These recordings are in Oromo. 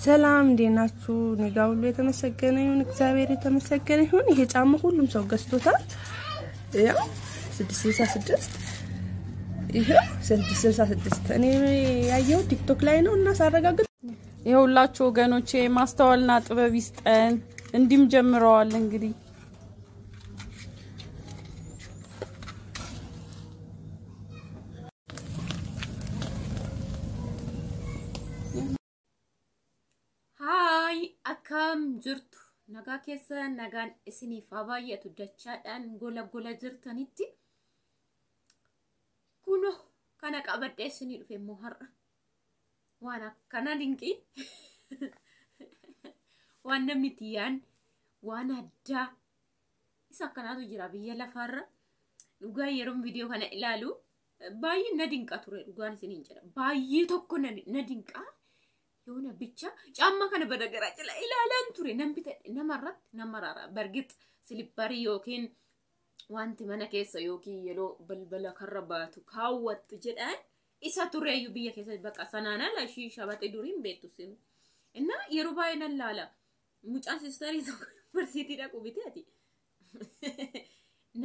ሰላም እንዴት ናችሁ? እኔ ጋር ሁሉ የተመሰገነ ይሁን፣ እግዚአብሔር የተመሰገነ ይሁን። ይሄ ጫማ ሁሉም ሰው ገዝቶታል። ያው 666፣ ይሄ 666 እኔ ያየው ቲክቶክ ላይ ነው እና ሳረጋግጥ የሁላችሁ ወገኖቼ ማስተዋልና ጥበብ ይስጠን። እንዲህም ጀምረዋል እንግዲህ። Haay, akkam jirtu? Nagaa keessa nagaan isiniif haa baay'atu dachaadhaan gola gola jirtanitti. Kunoo kana qabadhee isinii dhufe immoo har'a. Waan akkana dinqii. Waan namni itti yaadne, waan addaa isa akkanaatu jira biyya lafaarra. Dhugaa yeroon viidiyoo kana ilaalu baay'ee na dinqa ture, dhugaan isiniin jedha. Baay'ee tokko na dinqa. የሆነ ብቻ ጫማ kana በነገራችን ላይ ilaalaan ture nan bitadhe namarratti nama rara bargit silipparii yookiin wanti mana keessa yookiin yeroo balbala karra baatu kaawwattu jedhan isa tureeyyuu biyya keessa bakka sanaan ala ishii shabaxee duriin beektu sinu. እና yeroo baay'ee nan laala, mucaan sistarii tokko yuunivarsiitii dhaqu biteeti.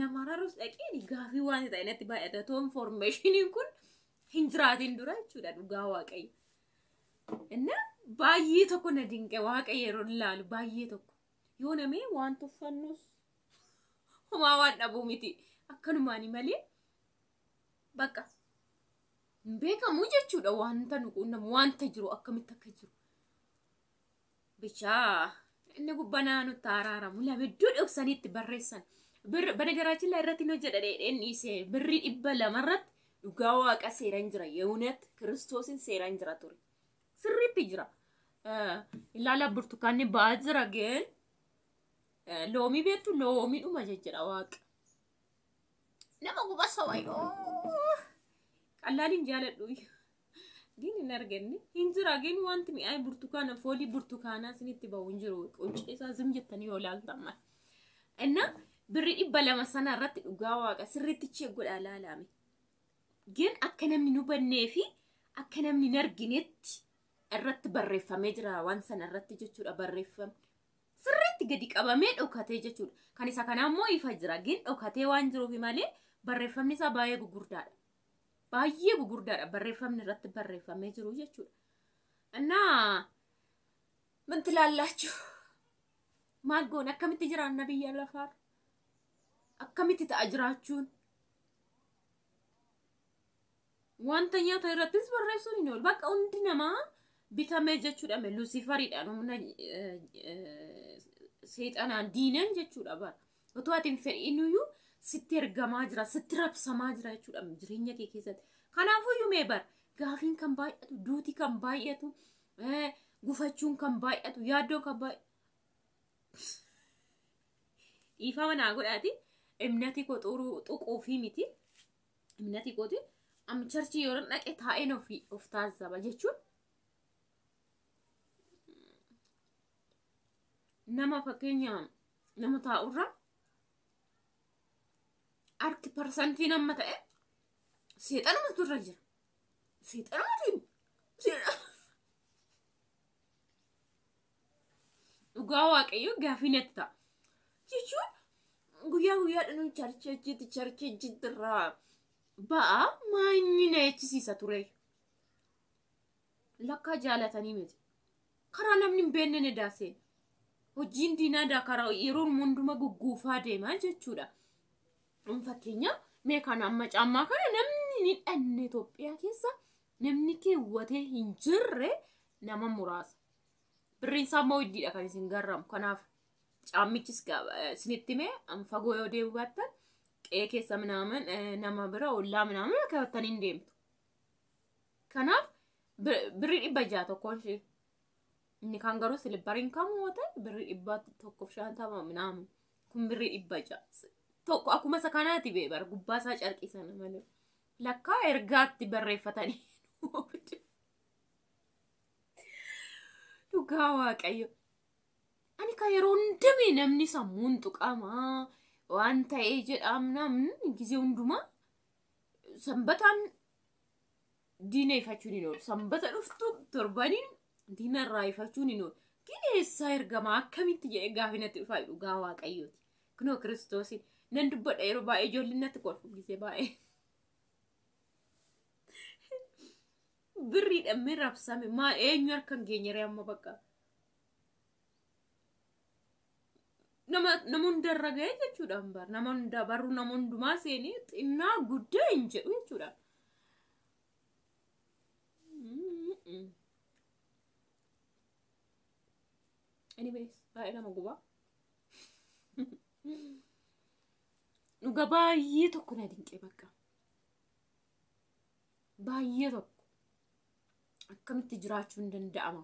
Nama rarus dhaqeen gaafii waan ta'e natti baay'ata. Too informationiin kun hin jiraatin dura jechuudha, dhugaa waaqayyo. እና baay'ee tokko na dinqe waaqa yeroo ilaalu baay'ee tokko. Yoo namee waan tuffannus homaa waan dhabuu miti. Akkanumaani malee bakka hin beekamu jechuudha, wanta nu quunnamu wanta jiru akkamitti akka jiru. Bichaa inni gubbanaa nutti araaramu lama iddoo dhoksanii itti barreessan. በነገራችን ላይ irratti hojjedha dheedheen dhiisee birrii 200 irratti dhugaa waaqa seeraan jira. የእውነት ክርስቶስን seeraan jira ture. Sirriitti jira. Ilaala, burtukaanni ba'aa jira, ግን loomii beektu loomii dhuma jejjedha waaqa. Nama gubasa wayyoo. Qallaaliin jaaladhu. ግን hin arganne. Hin jira, ግን wanti mi'aayi burtukaana foolii burtukaanaa isinitti bahu hin jiru. Quncee isaa zim jettanii yoo ilaaltan maal. እና birrii 200 sana irratti dhugaa waaqa sirriitti chee godhaa ilaalame. ግን akka namni nu bannee fi akka namni hin arginetti irratti barreeffamee jira waan sana irratti jechuudha barreeffamni. Sirriitti gadi qabamee dhokatee jechuudha. Kan isa kanaa immoo ifa jira, ግን dhokatee waan jiruuf malee barreeffamni isaa baay'ee gugurdaadha. Baay'ee gugurdaadha barreeffamni irratti barreeffamee jiru jechuudha. እና ምን ትላላችሁ? Maal goona? Akkamitti jiraanna biyya lafaarra? Akkamitti ta'a jiraachuun? Wanta nyaata irrattis barreessuun hin oolu. Bakka hundi namaa bitamee jechuudha. Luusifariidhaan humna seexanaan diinan jechuudha bara. Otoo ati hin fedhinuyyuu sitti ergamaa jira, sitti rabsamaa jira jechuudha jireenya kee keessatti. Kanaafuyyuu mee bara gaafiin kan baay'atu, duuti kan baay'atu, gufachuun kan baay'atu, yaaddoon kan baay'atu. Dhiifama naa godhaati. Imnati koo xuruu tuquufii miti. Imnati kooti. Amma charchii yeroo dhaqe taa'een ofii of taasisaba jechuun. Nama fakkeenya nama taa'urra harki parsantii nama ta'e seexanumatu irra jira. Seexanumatu dhugaa waaqayyo gaafii natti ta'a. Jechuun guyyaa guyyaadhaan charcheechitti charcheechitti irraa ba'a maanyi na jechisiisa ture. Lakkaa jaalatanii miti. Karaa namni hin beekne ni daaseen. Hojiin diinaa karaa yeroo hundumaa gugguufaa deemaa jechuudha. Fakkeenya mee kana amma caammaa kana namni ni dhanne Itoophiyaa keessa namni keewwatee hin jirre nama muraasa. Birriin isaa immoo iddiidha kan isin garramu. Kanaaf caammichis isinitti mee fagoo yoo deemu baattan qe'ee keessa minaamin nama bira ollaa minaamin kaawwattanii hin deemtu. Kanaaf birrii 600 tokkoon ishee. Inni kan garuu silippariin kamuu yoo ta'e birrii 150 minaamin. Kun birrii 600. Tokko akkuma isa kanaati bee bara gubbaa isaa carqii sana malee. Lakkaa ergaatti barreeffatanii. Dhugaa waaqayyo. Ani kan yeroo hundamee namni sammuun tuqamaa waan ta'ee jedhaam namni gisee hundumaa sanbataan diina ifachuun hin oolu. Sanbata dhuftu torbaniin Diina irraa ifachuun hin oolu. Gineessaa ergamaa akkamitti jedhee gaafi natti dhufaa dhugaa waaqayyooti. Kunoo kiristoosiin nan dubbadha yeroo baay'ee ijoolleen natti kolfu gisee baay'ee. Birriidhaan mi rabsame maal eenyu harka hin geenyere amma bakka. Nama hundarra ga'ee jechuudha bar nama hunda barruu nama hundumaa seenee xinnaa guddaa hin jedhu jechuudha. Anyways, baay'ee nama gubaa. Dhuga baay'ee tokko na dinqee bakka. Baay'ee tokko. Akkamitti jiraachuun danda'ama?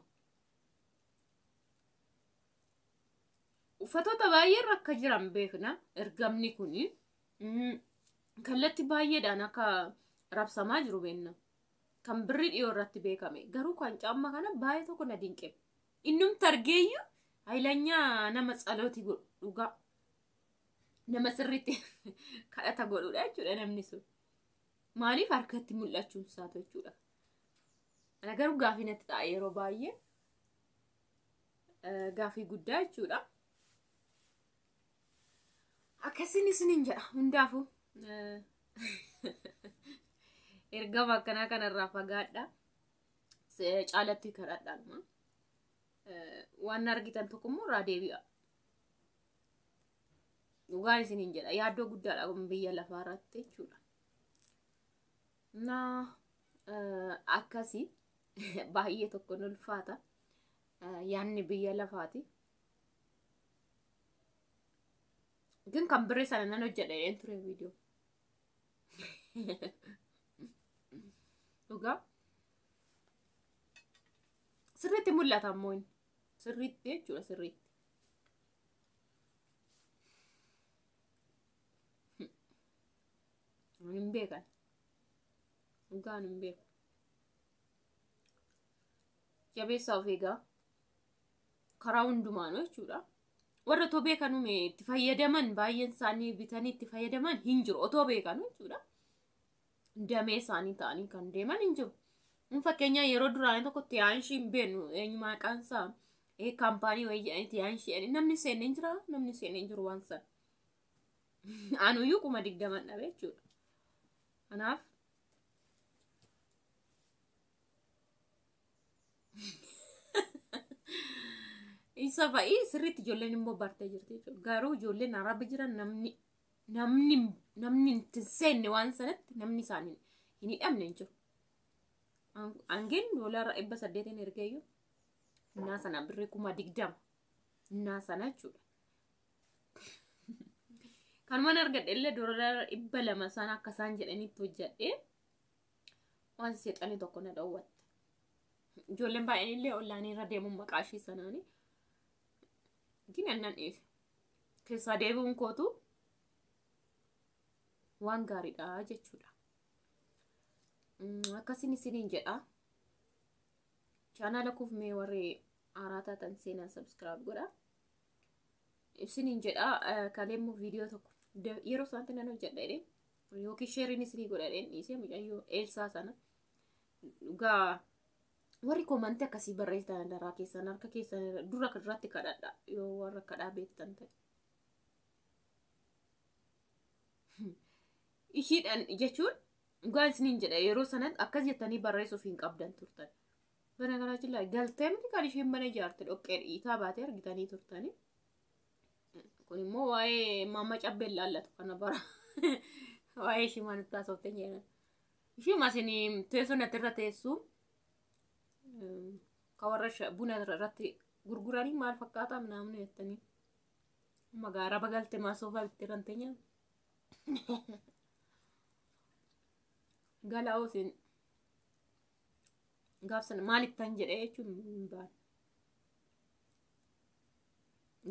Uffatoota baay'ee akka jiran beekna. Ergamni kuni kallattii baay'eedhaan akka rabsamaa jiru beekna. Kan birrii dhiyoo irratti beekame. Garuu kan caammaa kana baay'ee tokko na dinqe. Innumti argeeyyuu hayilanyaa nama tsalootii godhu dhugaa. Nama sirriitti kadhata godhudha jechuudha namni sun. Maaliif harkatti mul'achuun isaatu jechuudha. Ana garuu gaafii natti ta'a yeroo baay'ee. Gaafii guddaa jechuudha. Akkasiin isiniin jedha hundaafuu. Ergama akkanaa kanarraa fagaadha. Caalatti kadhadhaanuma. Waan argitan tokko immoo irraa deebi'a. Dhugaan isiniin jedha yaaddoo guddaadha kun biyya lafaa irratti jechuudha. Na akkasii baay'ee tokko nu ulfaata. Yaanni biyya lafaati. Gin kan birrii sana nan hojjedha jedheen ture viidiyoo. Dhugaa. Sirriitti mul'ata ammoo inni. Sirriitti jechuudha sirriitti. Hin beekan. Dhugaan hin beeku. Jabeessaa of eegaa. Karaa hundumaanuu jechuudha. Warra otoo beekanuu itti fayyadaman baay'een isaanii bitanii itti fayyadaman hin jiru. Otoo beekanuu jechuudha. Damee isaanii ta'anii kan deeman hin jiru. Fakkeenyaa yeroo duraanii tokko tiyaanshii hin beeknu eenyu maqaan isaa kaampaanii wayii jedhanii tiyaanshii jedhanii namni seenne hin jira namni seenne hin jiru waan sana. Anuyyuu 20,000 dhabe jechuudha. Kanaaf isa fa'ii sirriitti ijoolleen immoo bartee jirti jechuudha. Garuu ijoolleen araba jiran namni namni namni hin seenne waan sanatti namni isaanii hin hidhamne hin jiru. Angeen $800 ergeeyyuu innaa sana birrii 20,000 innaa sana jechuudha. Kanumaan argadhe illee $200 sana akka isaan jedhanitti hojjedhee waan seexanni tokko na dhoowwatte. Ijoolleen baay'een illee ollaanii irra deemuun maqaa ishee sanaanii. Gin annan dhiise. Keessaa deebi'uun kootu waan gaariidha jechuudha. Akkasiin isiniin jedha. Chaanaala koof mee warri haaraa taatan seenaa subscribe godha. Isiniin jedha kaleemmoo viidiyoo tokko yeroo isaatti nan hojjedha jedheen yookiin sheeriin isinii godha jedheen dhiisee mucayyoo eelsaa sana dhugaa warri koomantii akkasii barreessitan daraa keessan harka keessan dura irratti kadhadha yoo warra kadhaa beektan ta'e. Ishiidhaan jechuun dhugaa isiniin jedha yeroo sanatti akkas jettanii barreessuuf hin qabdan turtan. Bana jilla galtee miti kan isheen mana ijaarte dhoqqee dhiitaa baatee argitanii turtanii. Kun immoo waa'ee maama cabbeen laallatu kana bara waa'ee ishii maalitti haasofte jedhan. Ishii masin teessoo natti irra teessu kan warra buna irratti gurguranii maal fakkaata namni jettanii. Magaalaa bagalte maasoofa bittee kan teenya. Galaa osin gaafsan maalittan jedhee jechuun hin baane.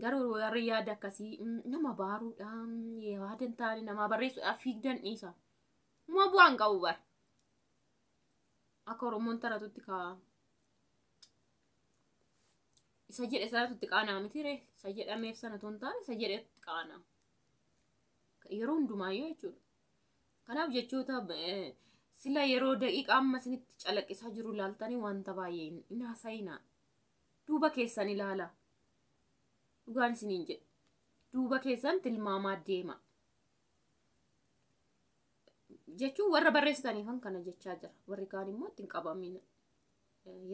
Garuu warri yaada akkasii nama baaruudha yaada hin taane nama barreessuudhaaf fiigdan dhiisa. Uma bu'aan qabu bara. Akka Oromoon taratutti kaa isa jedhe sanatu qaanaa miti ree isa jedhameef sana otoo hin taane isa jedhetti qaanaa. Yeroo hundumaayyuu jechuudha. Kanaaf jechoota sila yeroo daqiiqa amma isinitti calaqqisaa jiru ilaaltanii wanta baay'ee hin haasa'inaa. Duuba keessan ilaalaa. Dhugaan isiniin jedhe. Duuba keessan tilmaamaa deema. Jechuun warra barreessitaniifan kana jechaa jira. Warri kaan immoo ittiin qabamina.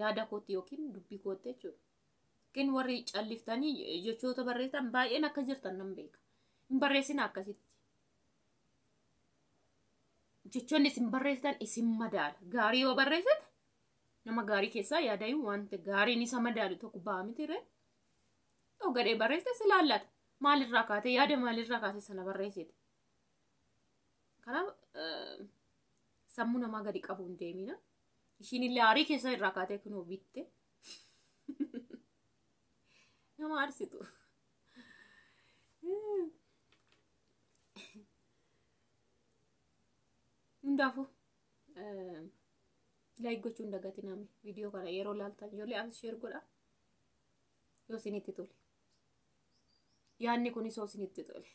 Yaada kootti yookiin dubbii kootti jechuudha. Yookiin warri calliftanii jechoota barreessitan baay'een akka jirtan nan beeka. Hin barreessina akkasitti. Jechoonni isin barreessitan isin madaala. Gaarii yoo barreessite nama gaarii keessaa yaadayyuu wanta gaariin isa madaalu tokko ba'a miti ree. Yoo gadhee barreessite si laallata. Maalirraa kaatee, yaada maalirraa kaatee sana barreessite? Kanaaf sammuu namaa gadi qabu hin deemina. Ishiin illee aarii keessa irraa kaatee kunoo bitte. Nama aarsitu. Hundaafuu like gochuu hin dagatinaa viidiyoo kana yeroo laaltan, ijoollee as share godha yoo isinitti tole. Yaadni kunis yoo isinitti tole.